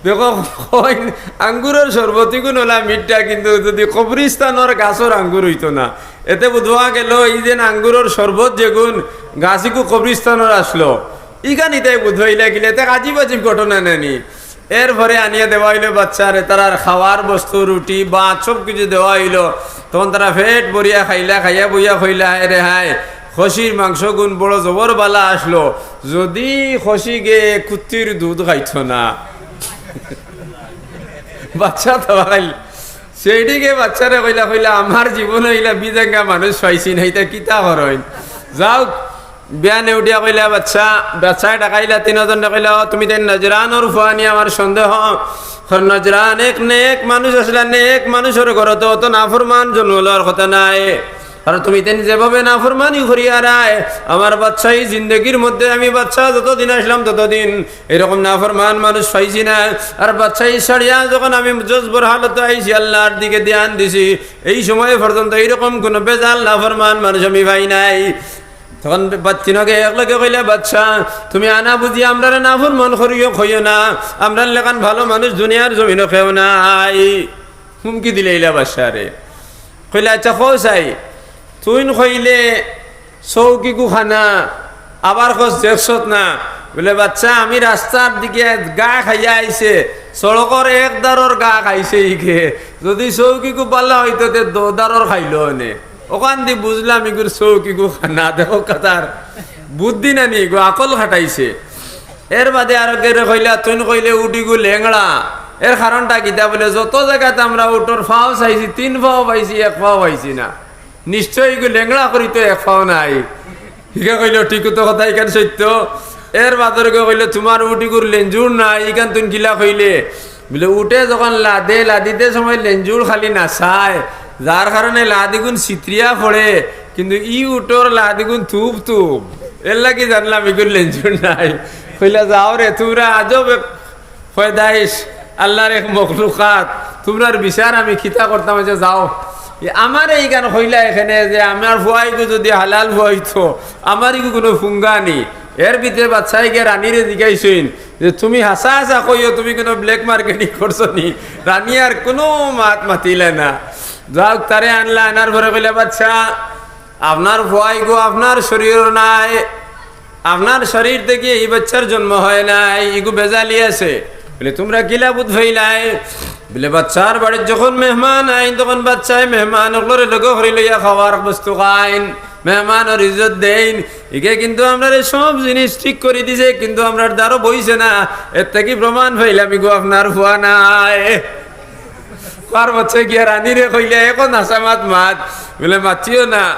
দেখো, কইন আঙ্গুরর শরবত ইগুন অলা মিঠা, কিন্তু যুদি কবরিস্তানর গাছর আঙ্গুর অইতো না, এতে বুঝা গেলো ই যেন আঙ্গুরর শরবত যেগুন গাছ ইগু কবরিস্তানর আছলো, ইখান ইতায় বুঝাইলা কিলা, এতে আজীব আজীব ঘটনা নানি। এরপরে আনিয়া দেওয়া অইলো বাদশারে, তারার খাওয়ার বস্তু, রুটি, ভাত, সব কিছু দেওয়া অইলো। তখন তারা পেট ভরিয়া খাইলা, খাইয়া বইয়া কইলা, "হায় রে হায়, খসির মাংসগুন বড় জবর বালা আছলো, যুদি খসিগে কুত্তির দুধ খাইতো না।" বাদশা তো খাইল। সেইদিকে বাদশারে কইলা, কইলা, "আমার জীবনো ইলা বিজাঙ্গা মানুষ পাইছি না, ইতা কিতা করইন?" যাউক, বিয়ানে উঠিয়া কইলা, "বাদশা, বাদশায় ডাকাইলা তিনোজনরে, কইলা, 'ও, তুমি তাইন নজরানর ফুয়া নি, আমার সন্দেহ।' কারণ নজরান এক নেক মানুষ আছলা, নেক মানুষর ঘরো তো অত নাফরমান জন্ম লওয়ার কথা নায়। আর তুমি তাইন যেভাবে নাফরমানি করিয়ারায়, আমার বাদশাহী জিন্দেগির মধ্যে আমি বাদশা যতদিন আছলাম ততদিন এইরকম নাফরমান মানুষ পাইছি না। আর বাদশাহী ছাড়িয়া যখন আমি জজবর হালতো আইছি, আল্লার দিকে ধ্যান দিছি, এই সময় পর্যন্ত এইরকম কুনু বেজাল নাফরমান মানুষ আমি পাই নাই।" তখন বা-, তিনোগে একলগে কইলা, "বাদশা, তুমি আনা বুঝি আমরারে নাফরমান করিও কইও না, আমরার লেখান ভালো মানুষ দুনিয়ার জমিনো কেউ নাই।" হুমকি দিলাইলা বাদশারে। কইলা, "আচ্ছা, কও চাই, তুইন কইলে চউখ ইগু কানা, আবার কস দেখছত না।" বুলে, "বাদশা, আমি রাস্তার দিকে ঘা খাইয়া আইছে, সড়কর এক দারর ঘা খাইছে ইগে, যুদি চউখ ইগু বালা অইতো তে দো দারর খাইলো অনে। অখান দি বুঝলাম ইগুর চউখ ইগু কানা, দেখো কাতার বুদ্ধি নানি, ইগু আকল খাটাইছে।" এর বাদে আরকগরে কইলা, "তুইন কইলে উট ইগু লেংড়া, এর কারণটা কিতা? বুলে, যত জাগাত আমরা উটর পাও চাইছি, তিন পাও পাইছি, এক পাও পাইছি না। নিশ্চয় ইগু লেংড়া করি তো এক পাও নাই। ইগু কইলো, "ঠিক তো কথা, ইখান সত্য।" এর বাদর গিয়া কইলো, "তুমার উট ইগুর লেঞ্জুর নাই, ইখান তুমি কিলা কইলে?" বুলে, উটে যখন লাদে, লাদিতে সময় লেঞ্জুর খালি নাচায়, যার কারণে লাদিগুন ছিতরিয়া পড়ে, কিন্তু ই উটর লাদিগুন তুপ তুপ, এর লাগি জানলাম ইগুর লেঞ্জুর নাই। কইলা, "যাও রে, তুমরা আজব এক পয়দাইশ, আল্লার এক মখলুকাত, তুমরার বিচার আমি কিতা করতাম, আচ্ছা যাও।" এ আমারে ইখান কইলা এখানে যে আমার ফুয়া ইগু যদি হালাল ফুয়া অইতো, আমার ইগু কুনু ফুঙ্গা নি। এর ভিতরে বাদশায় গিয়া রানীরে জিগাইছইন যে, "তুমি হাছা হাছা কইও, তুমি কুনু black marketing করছো নি?" রানী আর কুনু মাত মাতিলা না। যাউক, তারে আনলা, আনার পরে কইলা, "বাদশা, আপনার ফুয়া ইগু আপনার শরীরর নায়, আপনার শরীর থাকি ই বাচ্চার জন্ম হয় নাই, ইগু বেজালি আছে।" বুলে, "তুমরা কিলা বুঝ পাইলায়?" বুলে, "বাদশার বাড়িত যখন মেহমান আইন, তখন বাদশায় মেহমান অকলরে লগে করি লইয়া খাওয়ার বস্তু খাইন, মেহমানর ইজ্জত দেইন। ইগে কিন্তু আমরারে সব জিনিস ঠিক করি দিছে, কিন্তু আমরার দ্বারো বইছে না, এর থাকি প্রমাণ পাইলাম ইগু আপনার ফুয়া নায়।" কওয়ার বাদশায় গিয়া রানীরে কইলা, "এখন হাছা মাত মাত।" বুলে, "মাতিও না।"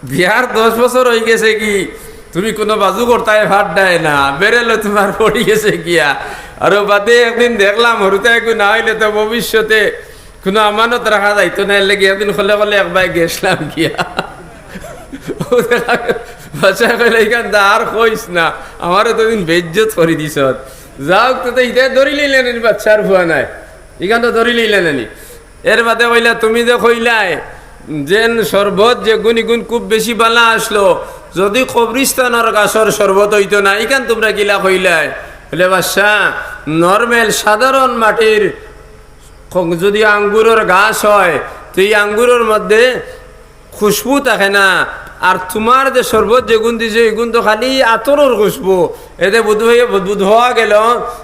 বিয়ার দশ বছর অইগেছে গি, তুমি কুনু বাজু করতায় পাররায় না, বেরেলো তুমার পড়ি গেছে গিয়া। আর ও বাদে একদিন দেখলাম, হুরুতায় ইগু না অইলে তো ভবিষ্যতে কুনু আমানত রাখা যাইতো না, এর লাগি একদিন কলে কলে একবার গেছলাম গিয়া। ও দেখা, বাদশায় কইলা, "ইখান তো আর কইস না, আমারে তো দিন বেইজ্জত করি দিছত।" যাউক, তো, তো ইতা ধরি লইলা নি, বাদশার ফুয়া নায়, ইখান তো ধরি লইলা নি। এর বাদে কইলা, "তুমি যে কইলায় যেন শরবত যেগুন ইগুন খুব বেশি বালা আছলো, যদি কবরিস্তানর গাছর শরবত অইতো না, ইখান তুমরা কিলা কইলায়?" বুলে, "বাদশা, normal সাধারণ মাটির খ-, যদি আঙ্গুরর গাছ হয়, তো ই আঙ্গুরর মধ্যে খুশবু থাকে না, আর তুমার যে শরবত যেগুন দিছো, ইগুন তো খালি আতরর খুশবু।" এতে বুধ হইয়া বুধ হওয়া গেল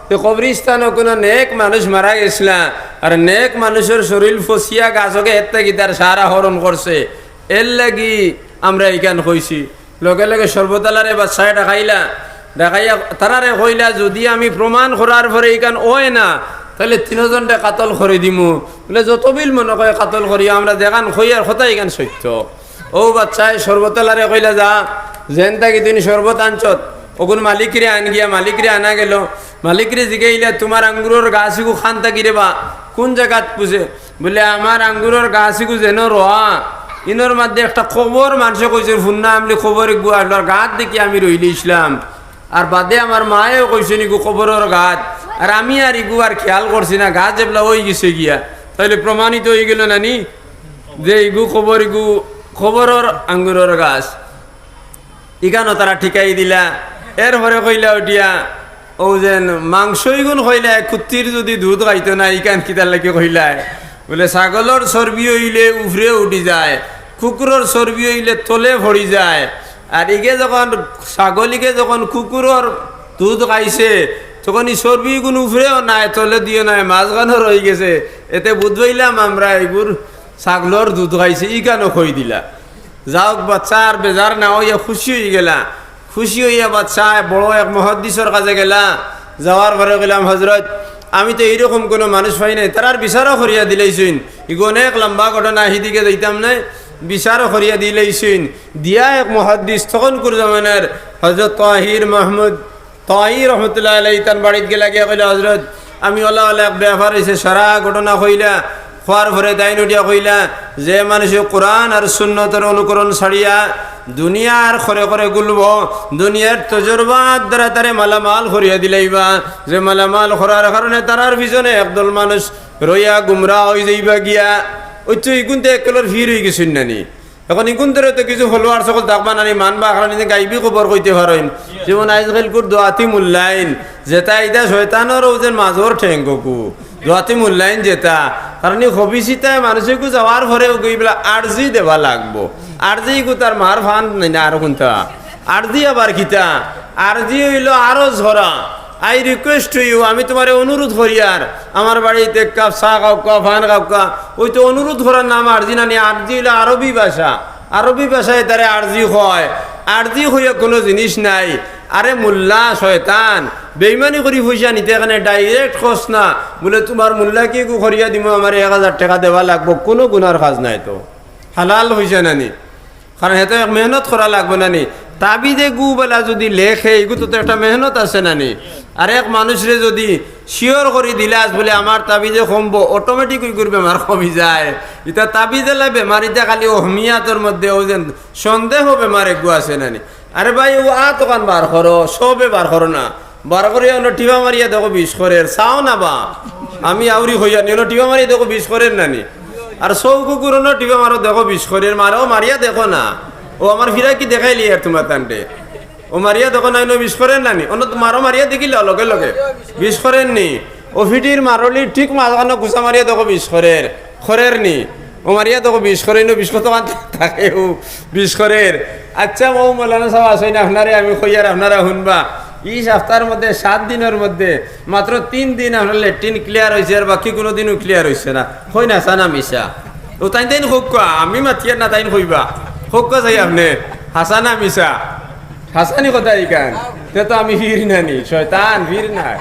যে কবরিস্তানো কুনু নেক মানুষ মারা গেছলা, আর নেক মানুষর শরীর ফসিয়া গাছ অগে এর থাকি তার সারা হরণ করছে, এর লাগি আমরা ইখান কইছি। লগে লগে শরবতআলারে বাদশায় ডাকাইলা, ডাকাইয়া তারারে কইলা, "যদি আমি প্রমাণ করার পরে ইখান অয় না, তাইলে তিনোজনরে কাতল করি দিমু।" বুলে, "যত বিল মনো কয় কাতল করিও, আমরা যেখান কইয়ার কথা ইখান সত্য।" ও বাদশায় শরবতআলারে কইলা, "যা, যেন থাকি তুমি শরবত আনছত, অগুন মালিকরে আন গিয়া।" মালিকরে আনা গেল। মালিকরে জিগাইলা, "তুমার আঙ্গুরর গাছ ইগু খান থাকি রে বা, কুন জাগাত পুষে?" বুলে, "আমার আঙ্গুরর গাছ ইগু যেন রোয়া, ইনর মধ্যে একটা কবর মানষে কইছে, ফুন্না আমলি কবর ইগু আছলো, আর গাত দেখি আমি রইলিছলাম। আর বাদে আমার মায়েও কইছইন ইগু কবরর গাত, আর আমি আর ইগু আর খেয়াল করছি না, গাত যেবলা অইগেছে গিয়া, তাইলে প্রমাণিত অইগেল না নি যে ইগু কবর, ইগু কবরর আঙ্গুরর গাছ।" ইখানও তারা ঠিকাই দিলা। এরপরে কইলা উঠিয়া, "ও যেন মাংস ইগুন কইলায়, কুত্তির যদি দুধ খাইতো না, ইখান কিতার লাগি কইলায়?" বুলে, "ছাগলর চর্বি অইলে উফরে উঠি যায়, কুকুরর চর্বি অইলে তলে পড়ি যায়। আর ইগে যখন, ছাগল ইগে যখন কুকুরর দুধ খাইছে, তখন ই চর্বি ইগুন উফরেও নাই, তলেদিও নাই, মাঝখানো রইগেছে। এতে বুঝ পাইলাম আমরা ইগুর ছাগলর দুধ খাইছে।" ইখানও কই দিলা। যাউক, বাদশা আর বেজার না অইয়া খুশি অইগেলা। খুশি অইয়া বাদশায় বড় এক মুহাদ্দিসর কাছে গেলা। যাওয়ার পরে কইলাম, "হজরত, আমি তো ইরকম কুনু মানুষ পাই নাই, তারার বিচারও করিয়া দিলাইছইন।" ইগু অনেক লম্বা ঘটনা, হিদিকে যাইতাম নায়, বিচারও করিয়া দিলাইছইন। দিয়া এক মুহাদ্দিস, তখনকুর জমানার হজরত তাহির মাহমুদ তাই রহমতুল্লাহ আলাইহি তান বাড়িত গেলা, গিয়া কইলা, "হজরত, আমি অলা অলা এক ব্যাপার অইছে।" সারা ঘটনা কইলা। কওয়ার পরে তাইন উঠিয়া কইলা, "যে মানুষে কোরআন আর সুন্নতর অনুকরণ ছাড়িয়া দুনিয়ার খরে খরে ঘুরবো, দুনিয়ার তজরবার দ্বারা তারে মালামাল করিয়া দিলাইবা, যে মালামাল করার কারণে তারার পিছনে একদল মানুষ রইয়া গুমরা অইযাইবা গিয়া।" অউ তো ইগুন তো একলর ফির অইগেছইন না নি? এখন ইগুন ধরে তো কিছু followers অকল থাকবা না নি, মানবা, কারণ ইনি গাইবি খবর কইতে পারইন। যেমন আইজকাইলকুর দোয়াতি মুল্লাইন, যেতা ইতা শয়তানর অউ যেন মাজর ঠেং গকু। দোয়াতি মুল্লাইন যেতা, কারণ ই খবিসিতায় মানুষে গু যাওয়ার পরে গু ইবলা আরজি দেওয়া লাগবো। আরজি গু তার মার ফান নাই না, আরো কুনতা? আরজি আবার কিতা? আরজি অইলো আরো ঝরা। I request to you, আমি তুমারে অনুরোধ করিয়ার, আমার বাড়িত এক কাপ চা খাউক্কা, পান খাউক্কা। অউ তো অনুরোধ করার নাম আরজি না নি, আরজি অইলো আরবি ভাষা। আরবি ভাষায় তারে আরজি কয়। আরজি কইয়া কুনু জিনিস নাই। আরে মুল্লা শয়তান, বেইমানি করি পয়সা নিতে কেনে, direct কস না, বুলে, "তুমার মোল্লাকি গু করিয়া দিমু, আমারে এক হাজার টেকা দেওয়া লাগবো।" কুনু গুনার কাজ নায় তো, হালাল পয়সা নানি। কারণ হেতো এক মেহনত করা লাগবো নানি। তাবিজে গু বেলা যুদি লেখে, ইগু তো, তো একটা মেহনত আছে নানি। আর এক মানুষরে যুদি sure করি দিলাস বুলে, "আমার তাবিজে কমবো", automatic ইগুর বেমার কমি যায়। ইতা তাবিজে লা বেমার, ইতা খালি ওহমিয়াতর মধ্যে অউ যেন সন্দেহ বেমার এগু আছে নানি। আরে ভাই, অউ আত অখান বার করো, সবে বার করো না। বার করিয়া অনো টিপা মারিয়া দেখো বিষ করের, চাও না বা। আমি আউরি কইয়ার নি, অনো টিপা মারিয়া দেখো বিষ করের নানি। আর চউখ উগুর অনো টিপা মারো দেখো বিষ করের, মারো মারিয়া দেখো না। অউ আমার ফিরাকি দেখাইলিয়ার তুমার তানরে। অউ মারিয়া দেখো না, অনো বিষ করের নানি। অনো তো মারো মারিয়া দেখিলাও লগে লগে। বিষ করের নি। অউ ফিটির মারলি ঠিক মাঝখানো খুচা মারিয়া দেখো বিষ করের। করের নি। অউ মারিয়া দেখো বিষ করের, অনো বিষ কতখান থাকে, অউ বিষ করের। আচ্ছা, অউ মৌলানা সাব আছইন, আপনারে আমি কইয়ার, আপনারা হুনবা। ই সাপ্তার মধ্যে, সাত দিনর মধ্যে মাত্র তিন দিন আপনার latrine clear অইছে, আর বাকি কুনু দিনও clear অইছে না। কইন হাছা না মিছা? অউ তাইন তাইন কউক্কা, আমি মাতিয়ার না, তাইন কইবা। কউক্কা চাই আপনে, হাছা না মিছা? হাছানি কথা ইখান। তে তো আমি ফির নানি, শয়তান ফির না।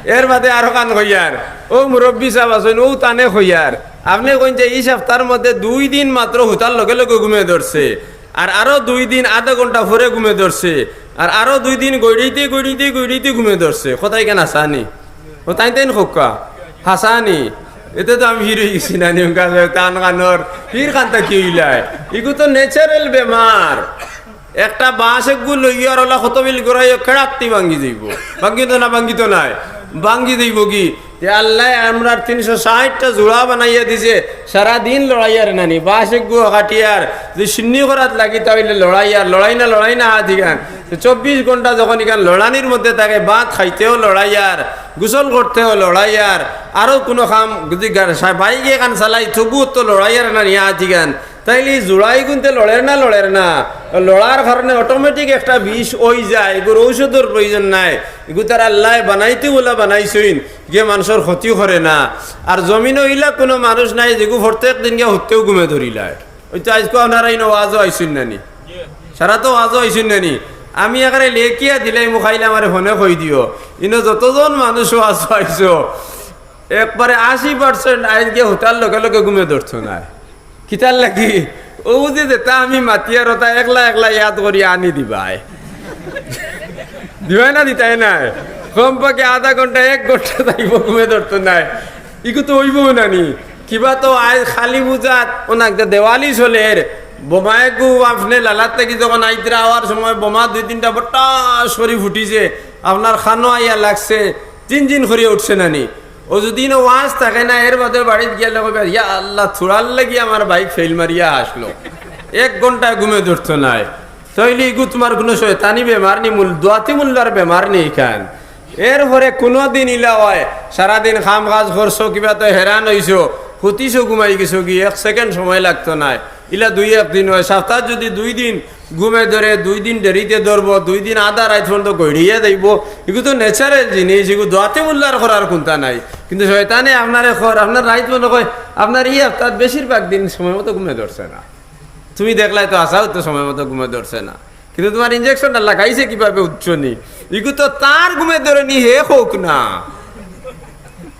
এর বাদে আরো খান কইয়ার, অউ মুরব্বি সাব আছইন, অউ তানে কইয়ার। আপনে কইন যে ই সাপ্তার মধ্যে দুই দিন মাত্র হুতার লগে লগে ঘুমে ধরছে, আর আরো দুই দিন আধা ঘন্টা পরে ঘুমে ধরছে, আর আরো দুই দিন গড়িতে গড়িতে গড়িতে ঘুমে ধরছে। কথা ইখান হাছানি? অউ তাইন তাইন কউক্কা, হাছানি? এতে তো আমি ফির অইগেছি নানি, অনকা তান কানর ফির কান্তা কি অইলায়? ইগু তো natural বেমার। একটা বাঁশ এগু লইয়ার অলা কত বিল ঘুরাইও, কেড়াত্তি ভাঙ্গি যাইবো। ভাঙ্গিতো না, ভাঙ্গিতো নায়, ভাঙ্গি যাইবোগি। তে আল্লায় আমরার তিনশো ষাইটটা জুড়া বানাইয়া দিছে, সারা দিন লড়াইয়ার নানি, বাঁশ এগু কাটিয়ার, যে সিন্নি করাত লাগি তা অইলে লড়াইয়ার, লড়াই না, লড়াই না, আ দিগান। তে চব্বিশ ঘন্টা যখন ইখান লড়ানির মধ্যে থাকে, ভাত খাইতেও লড়াইয়ার, গোসল করতেও লড়াইয়ার, আরো কুনু কাম যদি গা-, সা-, বাইক এখান চালাই, তবুও তো লড়াইয়ার নানি, আ দিগান। তাইলে ই জুড়া ইগুনতে লড়ের না, লড়ের না? লড়ার কারণে automatic একটা বিষ অইযায়, ইগুর ঔষধর প্রয়োজন নাই। ইগু তারা আল্লায় বানাইতে বলা বানাইছইন, যে মানষর ক্ষতি করে না। আর জমিনো ইলা কুনু মানুষ নাই যেগু প্রত্যেক দিন গিয়া হুত্তেউ ঘুমে ধরিলায়। অউ তো আইজকু আপনারা ইনো ওয়াজো আইছইন নানি, সারা তো ওয়াজো আইছইন নানি। আমি একেরে লেখিয়া দিলাইমু, কাইল আমারে ফোনে কই দিও, ইনো যতজন মানুষ ওয়াজো আইছো, একবারে আশি percent আইজ গিয়া হুতার লগে লগে ঘুমে ধরতো নায়। কিতার লাগি? অউ যে যেতা আমি মাতিয়ার অতা একলা একলা ইয়াদ করি আনি দিবায়। দিবায় না, দিতায় নায়? কমপক্ষে আধা ঘন্টা, এক ঘন্টা যাইবো, ঘুমে ধরতো নায়। ইগু তো অইবো নানি। কিবা তো আইজ কালি পূজাত, অনাক যে দেওয়ালি চলের, বোমা এগু আপনে লালাত থাকি যখন আইতরা, আওয়ার সময় বোমা দুই তিনটা বট্টাস করি ফুটিছে, আপনার কানো আইয়া লাগছে, জিনজিন করিয়া উঠছে নানি। অউ যুদি ইনো ওয়াজ থাকে না, এর বাদে বাড়িত গিয়া কইবা, "ইয়া আল্লাহ, থুড়ার লাগি আমার বাইক fail মারিয়া আসলো, এক ঘন্টা ঘুমে ধরতো নায়।" তাইলে ইগু তুমার কুনু শয়তানি বেমার নি, মুল-, দোয়াতি মুল্লার বেমার নি ইখান। এরপরে কুনু দিন ইলা অয়, সারাদিন কাম কাজ করছো, কিবা তো হেরান অইছো, হুতিছো, ঘুমাই গেছোগি, এক second সময় লাগতো নায়। ইলা দুই এক দিন অয়, সাপ্তাত যুদি দুই দিন ঘুমে ধরে, দুই দিন দেরিতে ধরবো, দুই দিন আধা রাইত পর্যন্ত গড়িয়া যাইবো। ইগু তো natural জিনিস, ইগু দোয়াতে মুল্লার করার কুন্তা নাই। কিন্তু শয়তানে আপনারে কর, আপনার রাইত মনে কয়, আপনার ই হাপ্তাত বেশিরভাগ দিন সময় মতো ঘুমে ধরছে না। তুমি দেখলায় তো আছাউ তো সময় মতো ঘুমে ধরছে না। কিন্তু তুমার injection টা লাগাইছে কিভাবে উঠছো নি? ইগু তো তার ঘুমে ধরে নি, হে কউক না।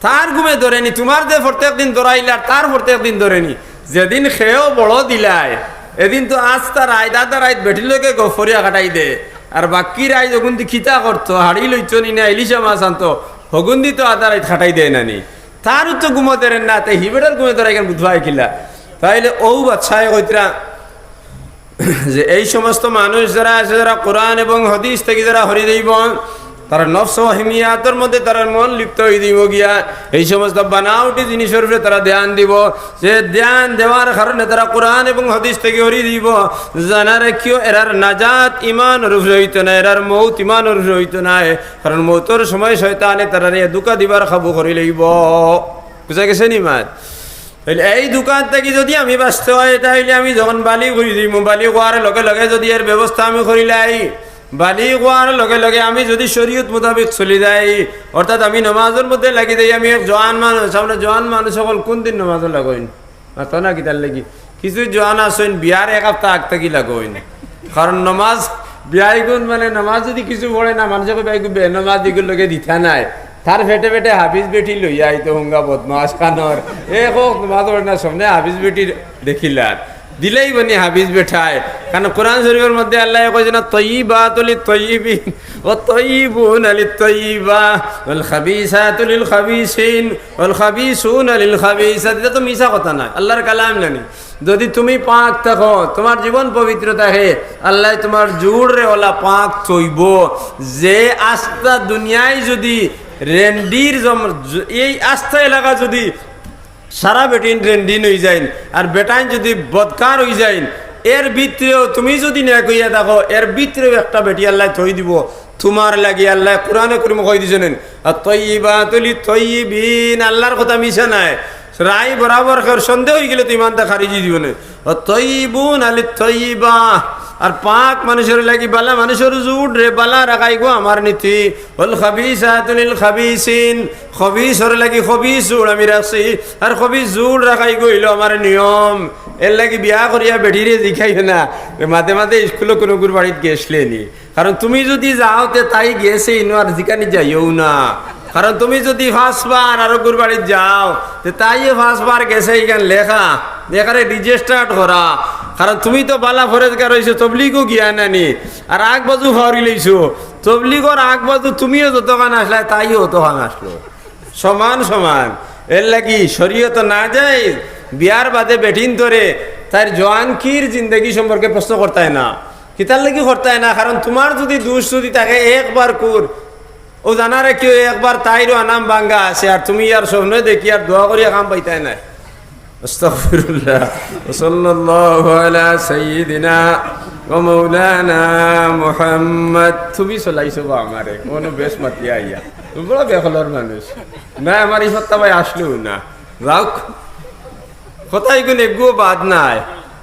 তার ঘুমে ধরে নি, তুমার যে প্রত্যেক দিন ধরাইলার, তার প্রত্যেক দিন ধরে নি। যেদিন খেয়েও বড় দিলায়, এদিন তো আস্তা রাইত, আধা রাইত বেটির লগে গফরিয়া কাটাই দে। আর বাকি রাইত অগুন্দি কিতা করতো, হাড়ি লইতো নি না, ইলিশা মাছ আনতো, হগুন্দি তো আধা রাইত কাটাই দেয় না নি। তারও তো ঘুমো ধরে না, তাই হি বেটার ঘুমে ধরে ইখান বুধবায় কিলা? তাইলে অউ বাদশায় কইতরা, যে এই সমস্ত মানুষ যারা আছে, যারা কোরআন এবং হাদিস থাকি যারা হরি যাইব, তারা নফস ওহমিয়াতর মধ্যে তারার মন লিপ্ত অই যাইব গিয়া। এই সমস্ত বানাউটি জিনিসর উপরে তারা ধ্যান দিব, যে ধ্যান দেওয়ার কারণে তারা কোরআন এবং হাদিস থাকি হরি যাইব। জানা রাখিও, এরার নাজাত ইমানর উপরে অইতো না, এরার মউত ইমানর উপরে অইতো না, কারণ মউতর সময় শয়তানে তারারে ধুকা দিবার কাবু করি লইব। বুঝা গেছে নি মাত? তাইলে এই ধুকাত থাকি যুদি আমি বাঁচতে অয়, তাইলে আমি যখন বালিগ অই যাইমু, বালিগ অওয়ার লগে লগে যুদি এর ব্যবস্থা আমি করিলাই, বালিগ অওয়ার লগে লগে আমি যুদি শরীয়ত মোতাবেক চলি যাই, অর্থাৎ আমি নমাজর মধ্যে লাগি যাই, আমি এক জোয়ান মানুষ, আমরা জোয়ান মানুষ অকল কুনদিন নমাজো লাগইন? মাতো না কিতার লাগি? কিছু জোয়ান আছইন বিয়ার এক হাপ্তা আগ থাকি লাগইন, কারণ নমাজ বিয়াইগুন মানে নামাজ যদি কিছু পড়ে না, মানুষে কইবা, "ইগু বেনমাজ, ইগুর লগে দিতা নায়।" তার পেটে পেটে হাফিজ বেটি লইয়া আইতো হুঙ্গা বদমাশ খানোর। এক অক্ত নামাজ পড়ে না, সামনে হাফিজ বেটির দেখিলার। দিলাইবো নি হাফিজ বেটায়। কারণ কোরআন শরীফর মধ্যে আল্লায় কইছইন না, "তয়্যিবাতু লিত-তয়্যিবিন, ওয়াত-তয়্যিবুনা লিত-তয়্যিবা, ওয়াল-খাবিসাতু লিল-খাবিসিন, ওয়াল-খাবিসুনা লিল-খাবিসাত।" ইটা তো মিছা কথা নায়, আল্লার কালাম নানি। যদি তুমি পাক থাকো, তুমার জীবন পবিত্র থাকে, আল্লায় তুমার জুড়রে ওলা পাক থইবো। যে আস্তা দুনিয়ায় যদি রেন্ডির জম-, জ-, এই আস্তা এলাকা যদি সারা বেটিন রেন্ডিন অইযাইন, আর বেটাইন যদি বদকার অইযাইন, এর ভিতরেও তুমি যদি নেক অইয়া থাকো, এর ভিতরেও একটা বেটি আল্লায় থই দিবো। তুমার লাগি আল্লায় কোরআনে করিমো কই দিছইন, "আত-তয়্যিবাতু লিত-তয়্যিবিন।" আল্লার কথা মিছা নায়। রায় বরাবর কেউর সন্দেহ অইগেলে তো ইমানটা খারিজ অই দিবো নে। "ওয়াত-তয়্যিবুনা লিত-তয়্যিবা।" আর পাক মানুষর লাগি বালা মানুষর জুড়রে বালা রাখাইগু আমার নীতি। "ওয়াল-খাবিসাতু লিল-খাবিসিন।" খবিসর লাগি খবিস জুড় আমি রাখছি, আর খবিস জুড় রাখাইগু অইলো আমার নিয়ম। এর লাগি বিয়া করিয়া বেটিরে জিকাইও না যে মাঝে মাঝে ইস্কুলো কুনুগুর বাড়িত গেছলে নি। কারণ তুমি যদি যাও, তে তাই গেছে ইনো আর জিকানি যাইও না। কারণ তুমি যদি পাঁচবার আরোগুর বাড়িত যাও, তে তাইয়ে পাঁচবার গেছে ইখান লেখা, লেখারে রেজিস্টার্ড করা। কারণ তুমি তো বালা পরেজগার অইছো, তবলিগো গিয়া নানি, আর আগ বাজু ফাউরি লইছো। তবলিগর আগ বাজু তুমিও যতখান আসলায়, তাইও অতখান আসলো। সমান সমান। এর লাগি শরীয়তো নাজায়েজ। বিয়ার বাদে বেটিন্তরে তাইর জোয়ানকির জিন্দেগি সম্পর্কে প্রশ্ন করতায় না। কিতার লাগি করতায় না? কারণ তুমার যদি দুষ যদি থাকে একবার কুর, ও জানা রাখিও, একবার তাইরও আনাম ভাঙ্গা আছে, আর তুমি আর স্বপ্নে দেখিয়া দোয়া করিয়া কাম পাইতায় নায়। আস্তাগফিরুল্লাহ। ওয়া সাল্লাল্লাহু আলা সাইয়্যিদিনা ওয়া মাওলানা মুহাম্মদ। তুমি চলাইছো বা আমারে, কুনু বেশ মাতিয়া আইয়া। তুমি বড় বেখলর মানুষ। না, আমার ই সত্তা ভাই আসলেও না। যাউক। কথা ইগুন এগুও বাদ নায়।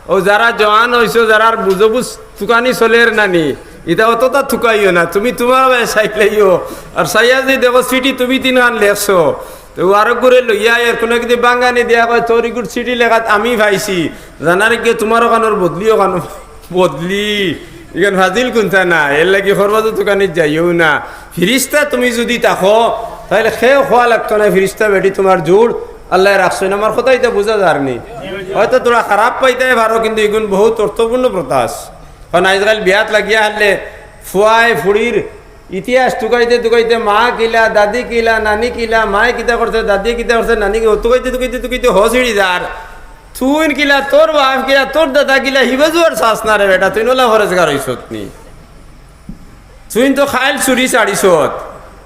ও যারা জোয়ান অইছো, যারার বুঝো বুঝ তুকানি চলের নানি, ইতা অততা তুকাইও না। তুমি তুমার ভাই চাইলাইও। আর চাইয়া যদি দেখো চিঠি তুমি তিনখান লেখছো, তে ও আরোগুরে লইয়া এর কুনু কিদি বাঙ্গানি দিয়া কয়, "তোর ইগুর চিঠি লেখাত আমি পাইছি।" জানা রাখিও তুমার অখানোর বদলি অখানো বদলি। ইখান ফাজিল কুন্তা না, এর লাগি খরবাজো তুকানিত যাইও না। ফিরিস্তা তুমি যদি থাকো, তাইলে কেউ কওয়া লাগতো না, ফিরিস্তা বেটি তুমার জুড় আল্লায় রাখছইন। আমার কথা ইতা বুঝা যার নি? হয়তো থুড়া খারাপ পাইতায় পারো, কিন্তু ইগুন বহুত অর্থপূর্ণ কথা আছে। কারণ আইজকাল বিয়াত লাগিয়া হারলে ফুয়ায় ফুড়ির ইতিহাস তুকাইতে তুকাইতে মা কিলা, দাদি কিলা, নানি কিলা, মায় কিতা করছে, দাদিয়ে কিতা করছে, নানি কিতা, তুকাইতে তুকাইতে তুকাইতে হো ছিড়ি যার। তুইন কিলা, তোর বাফ কিলা, তোর দাদা কিলা, হিবাজু আর চাস না রে বেটা, তুইন ওলা পরেজগার অইছত নি। তুইন তো খাইল চুরি ছাড়িছত,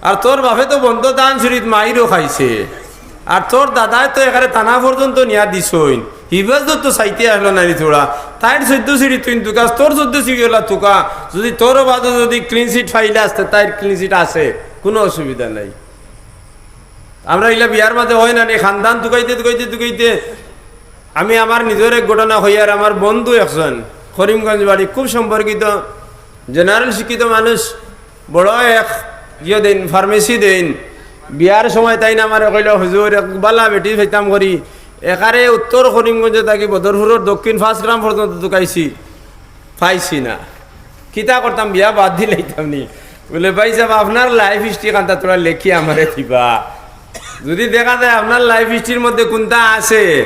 আর তোর বাফে তো বন্ধ ধান চুরিত মাইরও খাইছে, আর তোর দাদায় তো একেরে থানা পর্যন্ত নিয়া দিছইন। হিবাজু তো চাইতে আসলো না নি থুড়া। তাইর চৈদ্দ ছিড়ি তুইন তুকাস, তোর চৈদ্দ ছিড়ি ওলা তুকা। যদি তোর বাদে যদি ক্লিন চিট পাইলে আসতে, তাইর ক্লিন চিট আছে, কুনু অসুবিধা নাই। আমরা ইলা বিয়ার মাঝে অয় না নি, খান্দান তুকাইতে তুকাইতে তুকাইতে। আমি আমার নিজর এক ঘটনা কইয়ার, আমার বন্ধু একজন, করিমগঞ্জ বাড়ি, খুব সম্পর্কিত, জেনারেল শিক্ষিত মানুষ, বড় এক ইয়ে দেইন, ফার্মেসি দেইন। বিয়ার সময় তাইন আমারে কইলা, "হুজুর, এক বালা বেটি পাইতাম করি, একারে উত্তর করিমগঞ্জ থাকি বদরপুরর দক্ষিণ পাঁচ গ্রাম পর্যন্ত তুকাইছি, পাইছি না। কিতা করতাম, বিয়া বাদ দিলাইতাম নি?" বলে, "ভাইসাব, আপনার লাইফ হিস্ট্রি খান্তা থুড়া লেখি আমারে দিবা। যদি দেখা যায় আপনার লাইফ হিস্ট্রির মধ্যে কুন্তা আছে,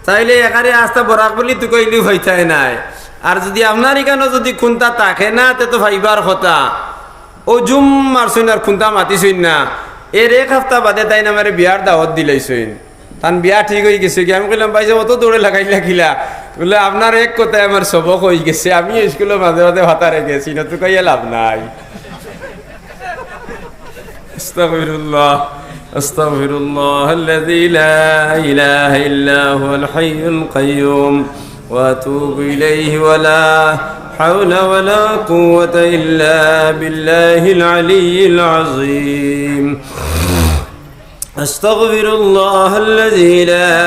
তাইলে একারে আস্তা বরাক ভ্যালি তুকাইলেও পাইতায় নায়। আর যদি আপনার ইখানো যদি কুন্তা থাকে না, তে তো পাইবার কথা।" ও জুম মারছইন আর কুন্তা মাতিছইন না। এর এক হাপ্তা বাদে তাইন আমারে বিয়ার দাওয়াত দিলাইছইন। তান বিয়া ঠিক অইগেছে গি। আমি কইলাম, "ভাইসাব, অত দৌড়ে লাগাইলা কিলা?" বলে, "আপনার এক কথায় আমার সবক অইগেছে, আমি ইস্কুলো মাঝে মাঝে ফাতারে গেছি না, তুকাইয়া লাভ নাই।" আস্তাগফিরুল্লাহ, আস্তাগফিরুল্লাহ, আল্লাযী লা ইলাহা ইল্লা হুয়াল হাইয়ুল কাইয়্যুম, ওয়া আতুবু ইলাইহি, ওয়া লা হাওলা ওয়া লা কুওয়াতা ইল্লা বিল্লাহিল আলিয়্যিল আযীম। أستغفر الله الذي لا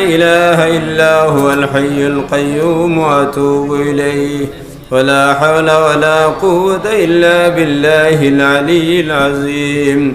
إله إلا هو الحي القيوم وأتوب إليه، ولا حول ولا قوة إلا بالله العلي العظيم.